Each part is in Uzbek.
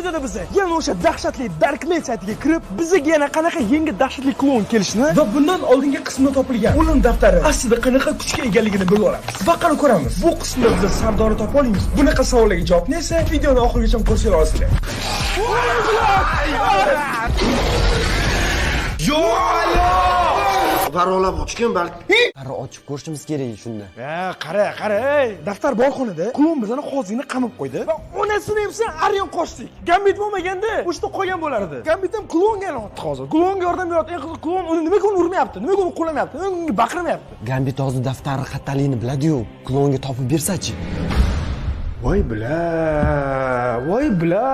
videoda biz yana o'sha dahshatli Darknet saytiga kirib, bizga yana qanaqa yangi dahshatli klon kelishini va bundan oldingi qismda topilgan o'lim daftari aslida qanaqa kuchga egaligini bilib olamiz. Va qani ko'ramiz. Bu qismda biz Sardorni topa olamiz. Bunaqa savollarga javobni esa videoni oxirigacha ko'rsanglar olasizlar. Varolab ochgan balki. Qara ochib ko'rishimiz kerak shunda. Ha, qara, qara. Daftar bor xonada klon bizani hozirgina qamab qo'ydi va onasini emsa aryon qochdik. Gambit bo'lmaganda o'shda qolgan bo'lardi. Gambit ham klonga aylanibdi hozir. Klonga yordam beryapti. Eng qiziq klon uni nimaga uni urmayapti? Nimaga uni qo'llamayapti? Nimaga unga baqirmayapti? Gambit hozir daftarni xattaligini biladi-yu, klonga topib bersa-chi. Voy bila, voy bila.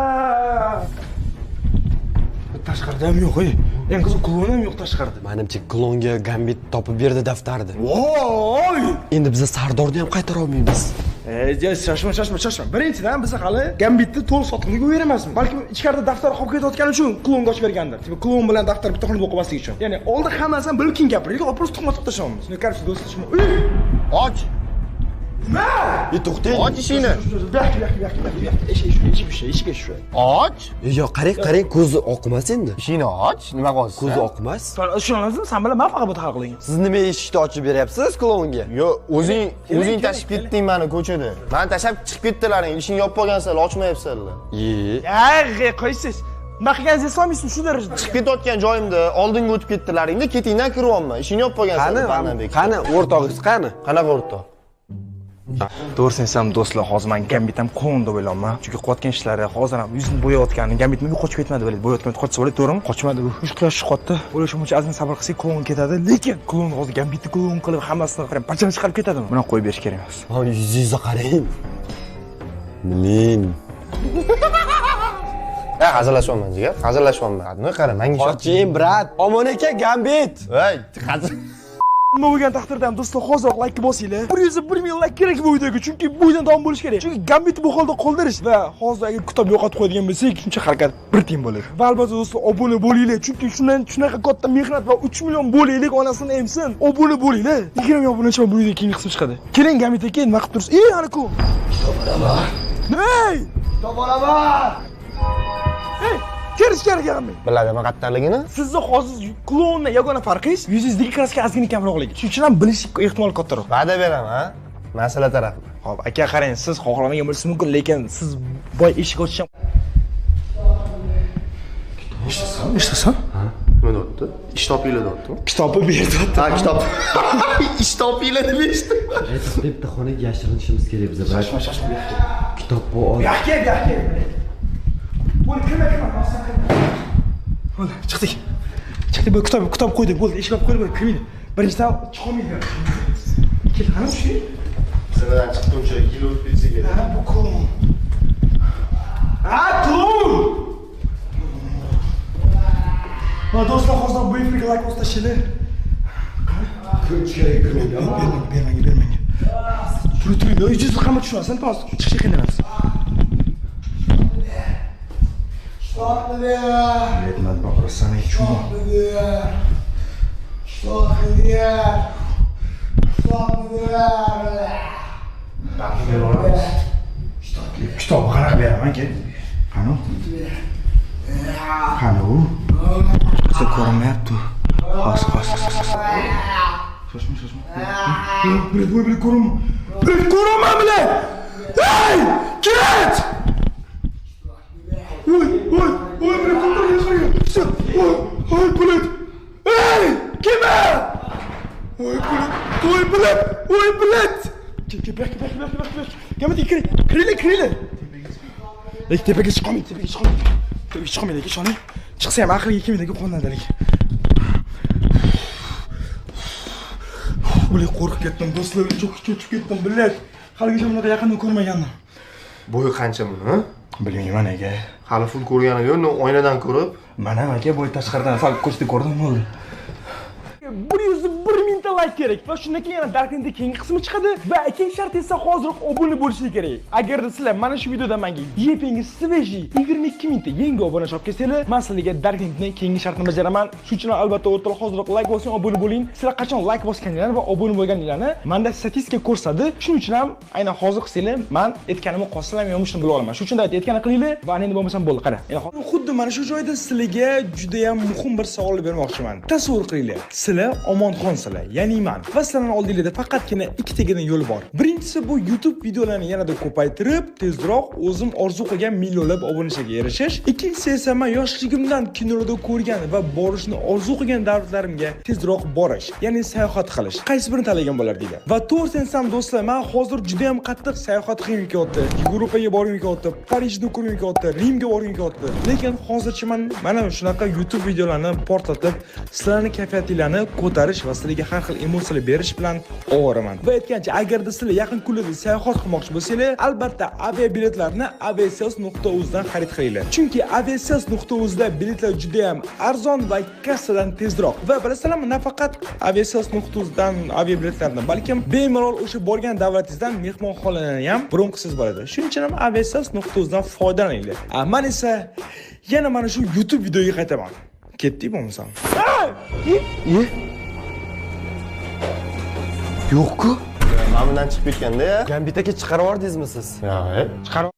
Tashqarida ham yo'q, ey. Eng qiziq klon ham yo'q tashqarida. Menimcha klonga Gambit topib berdi daftarni. Voy! Endi biz Sardorni ham qaytara olmaymiz. Shoshma, shoshma, shoshma. Birinchidan biz hali Gambitni to'liq sotqinlikka bermasmiz. Balkim ichkarida daftar qolib ketayotgani uchun klonga ochib bergandir. Tipa klon bilan daftar bitta xonada o'qimasligi uchun. Ya'ni oldin hammasini bilib keyin gapirdik, просто tuhmat qilib tashlaymiz. Ну, короче, do'stlar, Och. Nima? To'xtang. Och eshikni. Bu yoqqa, bu yoqqa, bu yoqqa, bu yoqqa. Eshik, eshik, eshik, eshik. Och. Yo'q, qarang, qarang, ko'zi oqmas endi. Eshikni och. Nima qilyapsiz? Ko'zi oqmas. Tushunasizmi? Sen bilan men faqat bu hal qiling. Siz nima eshikni ochib beryapsiz klonga? Yo'q, o'zing tashib ketding meni ko'chada. Meni tashab chiqib ketdilaring. Eshikni yopib olgansan, ochmayapsanlar. Ya, qo'ysiz. Nima qilganingizni eslolmaysiz shu darajada. Chiqib ketayotgan joyimda oldinga o'tib ketdilaringda, ketingdan kiryapman. Eshikni yopib olgansan. Qani, qani, o'rtog'ingiz qani? Qanaqa o'rtoq? To'g'risini aytsam do'stlar, hozir men Gambit ham klon deb o'ylayapman. Chunki qilayotgan ishlari hozir ham yuzini bo'yayotgani, Gambit nima qochib ketmadi biladi. Bo'yayotgan qochsa bo'ladi, to'g'rimi? Qochmadi u. Uch quyosh chiqyapti. O'ylashim bo'yicha ozgina sabr qilsak klon ketadi, lekin klon hozir Gambitni klon qilib hammasini prям pachani chiqarib ketadimi? Buni qo'yib berish kerak emas. Ha, yuzingizni qarang. Блин. Ha, hazillashyapman jigar, hazillashyapman. Nima qara, menga qoching, brat. Omon aka Gambit. Voy, hazil. Nima bo'lgan taqdirda ham do'stlar hozir like bosinglar. 101 ming like kerak bu videoga, chunki bu videodan davom bo'lish kerak. Chunki Gambitni bu holda qoldirish va hozir agar kitob yo'qotib qo'yadigan bo'lsak, shuncha harakat bir tiyin bo'ladi. Va albatta do'stlar obuna bo'linglar, chunki shundan shunaqa katta mehnat va 3 million bo'laylik onasini emsin. Obuna bo'linglar. 20 ming obunachi bu videoga keyingi qismi chiqadi. Keling Gambit aka, nima qilib tursiz? Ey, ana ku. Kitob olaman. Ney? Kitob olaman. Ey, kirish kerak Gambit. Biladimi qattaligini? Sizni hozir klondan yagona farqingiz yuzingizdagi kraska ozgina kamroqligi. Shuning uchun ham bilish ehtimoli kattaroq. Va'da beraman, ha? Masala tarafi. Xo'p, aka qarang, siz xohlamagan bo'lishingiz mumkin, lekin siz boy eshik ochish ham. Eshitasan, eshitasan? Ha? Nima deyapti? Ish topinglar deyapti. Kitobni berdi. Ha, kitob. Ish topinglar deb eshitdim. Bitta xonaga yashirinishimiz kerak biz. Shoshma, shoshma. Kitob bu. Bu yoqqa, bu yoqqa. Bo'ldi, kirma, kirma, rostdan kirma. Bo'ldi, chiqdik. Chiqdik, bu kitob qo'ydik, bo'ldi, eshik olib qo'ydik, bo'ldi, kirmaydi. Birinchidan chiqolmaydi. Kel, qani shu? Zinadan chiqquncha yil o'tib ketsa kerak. Ha, bu klon. Ha, klon! Va do'stlar, hozir bu efirga like bosib tashlanglar. Ichkariga kirmaydi. Bermang, bermang, bermang. Turing, turing, yuzingizni qamab tushasan, hozir chiqishga qiynalamiz. Блядь, надо попросить чума. Kitob qanaqa beraman aka? Qani? Qani u? Siz ko'rinmayapti. Hozir, hozir. Shoshma, shoshma. Блядь, voy, блядь, ko'rinma. Блядь, ko'rinma, блядь! Ey! Ket! Voy, voy, voy, блядь, ko'rinma. Всё, voy, voy, блядь. Ey! Kim? Voy, блядь, voy, блядь, voy, блядь. Kel, kel, bu yoqqa, bu yoqqa, bu yoqqa, bu yoqqa. Gambit, kiring, kiringlar, kiringlar. Lekin tepaga chiqolmaydi, tepaga chiqolmaydi. Tepaga chiqolmaydi, aka, ishoning. Chiqsa ham aqliga kelmaydi, qo'nadi lekin. Блядь, qo'rqib ketdim, do'stlar, cho'chib ketdim, блядь. Haligacha bunaqa yaqindan ko'rmagandim. Bo'yi qancha buni? Bilmayman aka. Hali full ko'rganim yo'q, oynadan ko'rib. Mana aka, bo'y tashqaridan sal ko'chada ko'rdim, bo'ldi. 101 mingta like kerak va shundan keyin yana Darknetning keyingi qismi chiqadi va ikkinchi shart esa hoziroq obuna bo'lishingiz kerak. Agarda sizlar mana shu videoda menga yepyangi свежий 22 mingta yangi obunachi olib kelsanglar, men sizlarga Darknetning keyingi shartini bajaraman. Shuning uchun albatta o'rtoqlar hoziroq like bosing, obuna bo'ling. Sizlar qachon like bosganinglarni va obuna bo'lganinglarni menda statistika ko'rsatadi. Shuning uchun ham aynan hozir qilsanglar, men aytganimni qolsam yo'qmi shuni bila olaman. Shuning uchun aytganini qilinglar va endi bo'lmasam bo'ldi, qara. Xuddi mana shu joyda sizlarga juda ham muhim bir savol bermoqchiman. Tasavvur qilinglar, sizlar Omonxonsizlar, ya'ni men va sizlarning oldingizda faqatgina ikkitagina yo'l bor. Birinchisi bu YouTube videolarini yanada ko'paytirib, tezroq o'zim orzu qilgan millionlab obunachiga erishish. Ikkinchisi esa men yoshligimdan kinolarda ko'rgan va borishni orzu qilgan davlatlarimga tezroq borish, ya'ni sayohat qilish. Qaysi birini tanlagan bo'lardinglar? Va to'g'risini aytsam do'stlar, men hozir juda ham qattiq sayohat qilgim kelyapti. Yevropaga borgim kelyapti, Parijni ko'rgim kelyapti, Rimga borgim kelyapti. Lekin hozircha men mana shunaqa YouTube videolarini portlatib, sizlarning kayfiyatinglarni ko'tarish va sizlarga har xil emotsiyalar berish bilan ovoraman. Va aytgancha, agarda sizlar yaqin kunlarda sayohat qilmoqchi bo'lsanglar, albatta aviabiletlarni aviasales.uz dan xarid qilinglar. Chunki aviasales.uz da biletlar juda ham arzon va kassadan tezroq. Va bilasizlarmi, nafaqat aviasales.uz dan aviabiletlarni, balkim bemalol o'sha borgan davlatingizdan mehmonxonani ham bron qilsangiz bo'ladi. Shuning uchun ham aviasales.uz dan foydalaninglar. Men esa yana mana shu YouTube videoga qaytaman. Ketdik bo'lmasam. Yo'q-ku. Mana bundan chiqib ketganda. Gambit aka chiqarib yubordingizmi siz? Yo'q. Chiqarib